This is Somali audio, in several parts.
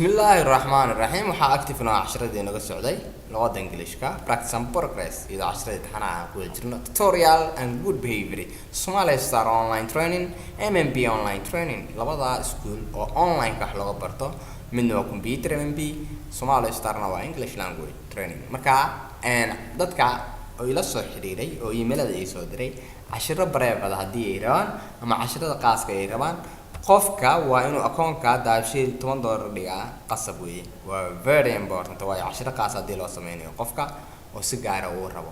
Bismillaahi raxmaani raxiim. Waxaa active noo casharadii naga socday luqadda Englishka, practice and progress, iyadoo casharadii taxanaha aan ku wada jirno, tutorial and good behavior, Somalia Star Online Training, MMB Online Training, labada school oo online wax looga barto. Midna waa computer MMB, Somalia Starna waa English language training. Marka dadka oo ila soo xiriiray oo emailada ii soo diray, cashiro private haddii ay rabaan ama cashirada qaaska ay rabaan, qofka waa inuu akoonka Dahabshiil $10 dhigaa, qasab weeye. Waa very important, waayo cashiro qaas haddii loo sameynayo qofka oo si gaara uu rabo.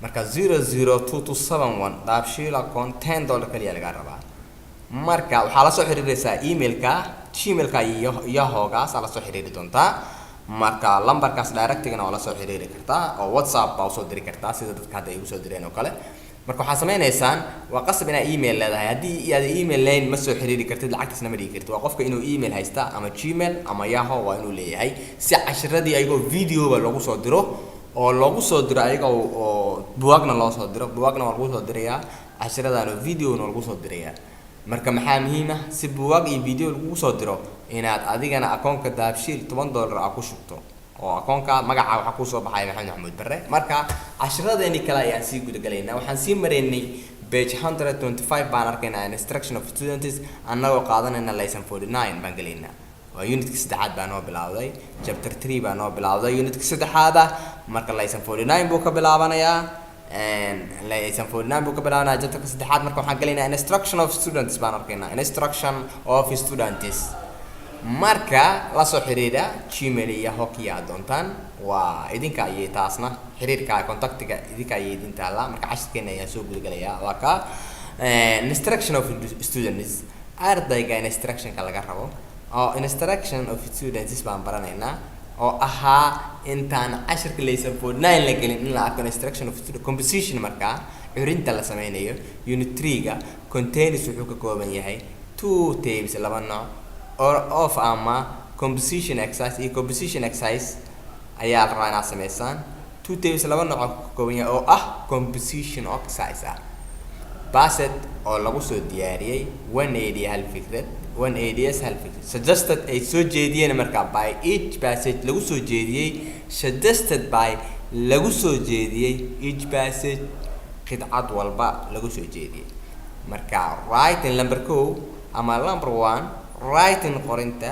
Marka 002271 Dahabshiil account, $10 kaliya lagaa rabaa. Marka waxaa lasoo xiriiraysaa emailka, Gmailka iyo Yahoogaas aa lasoo xiriiri doontaa. Marka lambarkaas directigana waa lasoo xiriiri kartaa oo WhatsApp baa usoo diri kartaa, sida dadka hadda ay igu soo direen oo kale. Marka waxaa sameynaysaan, waa qasab inaad email leedahay. Haddii aad email lahayn, ma soo xiriiri kartid, lacagtiisna ma dhigi kartid. Waa qofka inuu email haysta, ama Gmail ama Yahoo waa inuu leeyahay, si cashiradii ayagoo videoba loogu soo diro oo loogu soo diro ayaga oo buwaagna loo soo diro. Buwaagna waa lagu soo dirayaa, cashiradana videona waa lagu soo dirayaa. Marka maxaa muhiim ah? Si buwaag iyo video lagugu soo diro, inaad adigana akoonka Dahabshiil $10 aa ku shubto, oo akoonka magaca waxaa kusoo baxaya Maxamed Maxamuud Bare. Marka cashiradeeni kale ayaan sii gudagalaynaa. Waxaan sii maraynay page 125 baan arkaynaa, instruction of students, annagoo qaadanayna lesson 49 baan gelaynaa. Waa unitka saddexaad baa noo bilaawday, chapter 3 baa noo bilaawday, unitka saddexaad ah. Marka lesson 49 buu ka bilaabanayaa, lesson 49 buu ka bilaabanaya, chapterka saddexaad. Marka waxaan gelaynaa instruction of students baan arkaynaa, instruction of students. Marka la soo xiriira Gmail iyo Yahoo aad doontaan, waa idinka ayay taasna xiriirka contactiga idinka ayay idin taallaa. Marka cashirkeena ayaan soo gudagalayaa. Waa ka instruction of students, ardayga instructionka laga rabo, oo instruction of students baan baranaynaa, oo ahaa intaan cashirka lesson 49 la gelin in la arko instruction of student composition. Markaa curinta la sameynayo, unit 3-ga contains, wuxuu ka kooban yahay, two types, laba nooc, or of ama composition exercise iyo composition exercise ayaa la rabaa inaad sameysaan. Two types, laba nooc oo ka kooban yahay, oo ah composition exercise ah, based, oo lagu soo diyaariyey, one idea, hal fikrad, one ideas, hal fikrad, suggested, ay soo jeediyeen markaa, by each passage, lagu soo jeediyey, suggested by, lagu soo jeediyey, each passage, qidcad walba lagu soo jeediyey. Marka writing, number 1 ama number 1, writing, qorinta,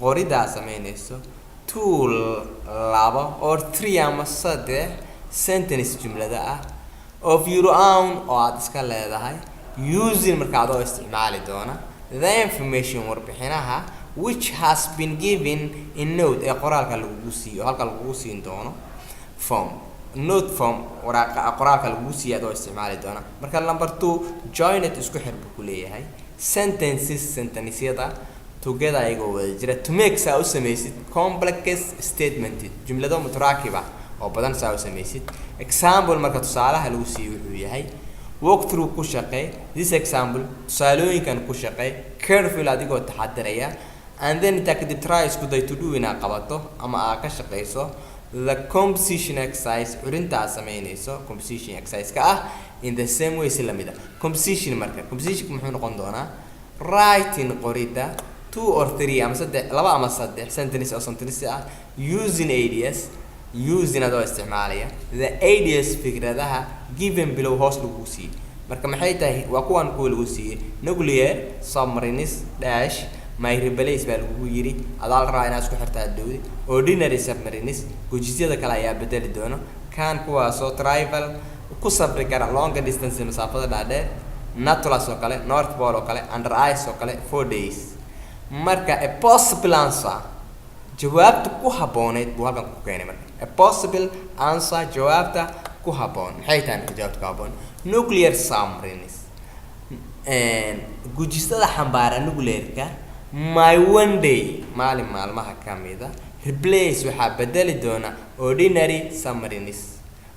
qoridaa sameynayso, two, labo, or three, ama saddex, sentence, jumlada ah, of your own, oo aada iska leedahay, using, marka adoo isticmaali doona, the information, warbixinaha, which has been given in note, ee qoraalka lagugu siiyo, halka lagugu siin doono, form, note form, waraaqa qoraalka lagugu siiyo adoo isticmaali doona. Marka number 2, join it, isku xir buu ku leeyahay, sentences, sentencesyada, together, ayagoo wada jira, to make, saa u samaysid, complex statement, jumlado mutaraakiba oo badan saa u samaysid. Example, marka tusaalaha lagu siiyey wuxuu yahay: work through, ku shaqee, this example, tusaalooyinkan ku shaqee, careful, adigoo taxadiraya, and then, intaa kadib, try, isku day, to do, inaad qabato ama aad ka shaqeyso, the composition exercise, curinta aad sameynayso, composition exercise-ka ah, in the same way, si lamid ah. Composition, marka compositionka muxuu noqon doonaa? Writing, qorida, two or three, ama saddex, laba ama saddex, sentence, oo sentence ah, using ideas, using, adoo isticmaalaya, the ideas, fikradaha, given below, hoos lagu siiyey. Marka maxay tahay? Waa kuwan kuwa lagu siiyey: nuclear submarines dash may replace baa lagugu yidhi. Adaa la rabaa inaad isku xirtaa dowdi. Ordinary submarines, gujisyada kale ayaa bedeli doono, kan, kuwaasoo, travel, ku safri kara, longer distance, masaafada dhaadheer, Nautilus oo kale, North Pole oo kale, under ice oo kale, 4 days. Marka a possible answer, jawaabta ku habbooneyd buu halkan ku keenay. Marka a possible answer, jawaabta ku habboon maxay tahay? Marka jawaabta ku habboon: nuclear submarines, gujistada xambaara nuclearka, may one day, maalin maalmaha kamida, replace, waxaa bedeli doona, ordinary submarines,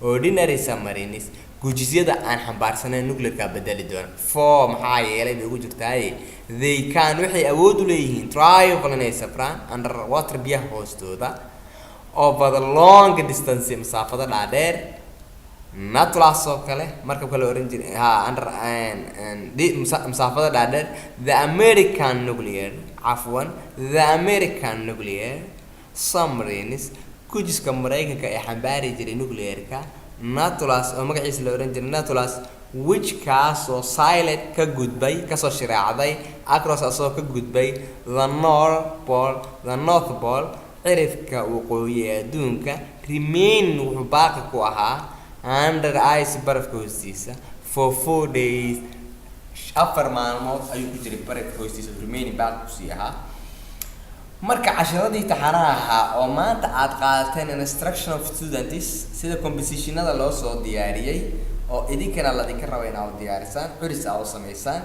ordinary submarines, gujisyada aan xambaarsanayn nuclearka bedeli doona. For, maxaa yeelay bay ugu jirtaaye, they can, waxay awood u leeyihiin, travel, inay safraan, under water, biyaha hoostooda, over the long distance, masaafada dhaadheer. Nautilus oo kale, markabka la oran jiray ha under masaafada dhaadheer. The American nuclear, cafwan, the American nuclear submarines, gujiska Maraykanka ee xambaari jiray nuclearka, Nautilus oo magaciisa la oran jiray Nautilus, which kaasoo sailed ka gudbay, kasoo shiraacday, across asagoo ka gudbay, the North Pole, the North Pole, cirifka waqooyi ee adduunka, remain wuxuu baaqi ku ahaa, under ice barafka hoostiisa, for 4 days, 4 maalmood ayuu ku jiray barafka hoostiisa, remaining baaqi kusii ahaa. Marka casharadii taxanaha ahaa oo maanta aad qaadateen, instruction of students, sida compositionada loo soo diyaariyey oo idinkana ladinka raba inaad u diyaarisaan, curis aa u samaysaan,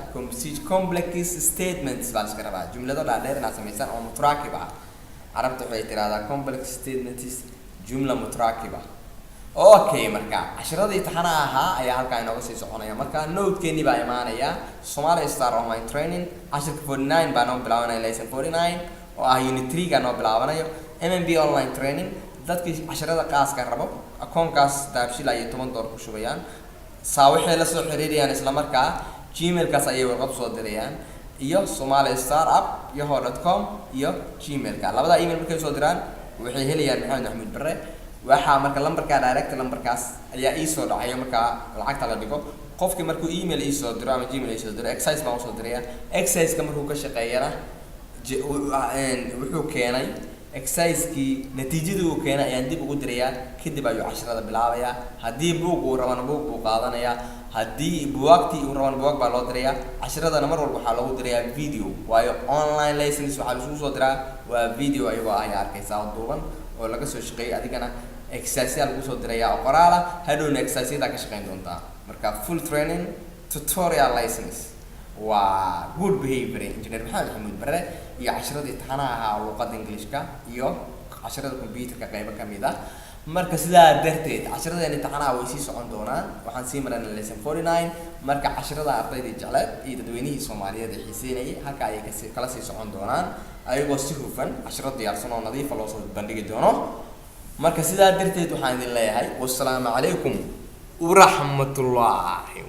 complex statements baa la iska rabaa, jumlado dhaadheer inaad samaysaan oo mutaraakib ah. Carabta waxay tiraahdaa complex statements, jumla mutaraakiba. Okay, marka casharadii taxanaha ahaa ayaa halkaa inooga sii soconaya. Marka note-keenii baa imaanaya. Somali Star Online Training, cashirka 49 baa noo bilaabanaya, lesson 49 oo ah unit 3 ga noo bilaabanayo. MMB Online Training, dadkii casharada qaaska rabo, akoonkaas Dahabshiil ayay $10 ku shubayaan, saa waxay la soo xiriirayaan isla markaa Gmailkaas ayay warqad soo dirayaan, iyo somalistar@yahoo.com iyo Gmailka. Labada email markay soo diraan, waxay helayaan Maxamed Maxamuud Bare. Waxaa marka lambarka direct, lambarkaas ayaa iisoo dhacayo. Markaa lacagta la dhigo, qofkii markuu email iisoo diro ama Gmail iisoo diro, exercise baan usoo diraya. Exerciseka markuu ka shaqeeyana, wuxuu keenay exercisekii, natiijadii uu keenay ayaan dib ugu dirayaa. Kadib ayuu casharada bilaabayaa. Haddii buug uu rabana, buug buu qaadanayaa. Haddii buwaagtii uu rabana, buwaag baa loo dirayaa. Casharadana mar walba waxaa loogu dirayaa video, waayo online lessons waxaa laisugu soo diraa waa video, ayagoo ayaa arkaysaa oo duuban oo laga soo shaqeeyay. Adigana exercise lagu soo dirayaa oo qoraala, hadhowna exercise ka shaqeyn doontaa. Marka full training tutorial lessons waa good behavior, Engineer Maxamed Maxamuud Bare, iyo casharadii taxanaha ahaa luqadda Englishka iyo casharada computerka qaybo ka mid ah. Marka sidaa darteed casharadeen imtixaanaha way sii socon doonaan. Waxaan sii maranay lesson 49. Marka casharada ardaydii jecleed iyo dadweynihii Soomaaliyeed ee xiiseynayay, halka ayay kasi kala sii socon doonaan, ayagoo si hufan casharo diyaarsan oo nadiifa loo soo bandhigi doono. Marka sidaa darteed waxaan idin leeyahay, wasalaamu calaykum waraxmatullaahi.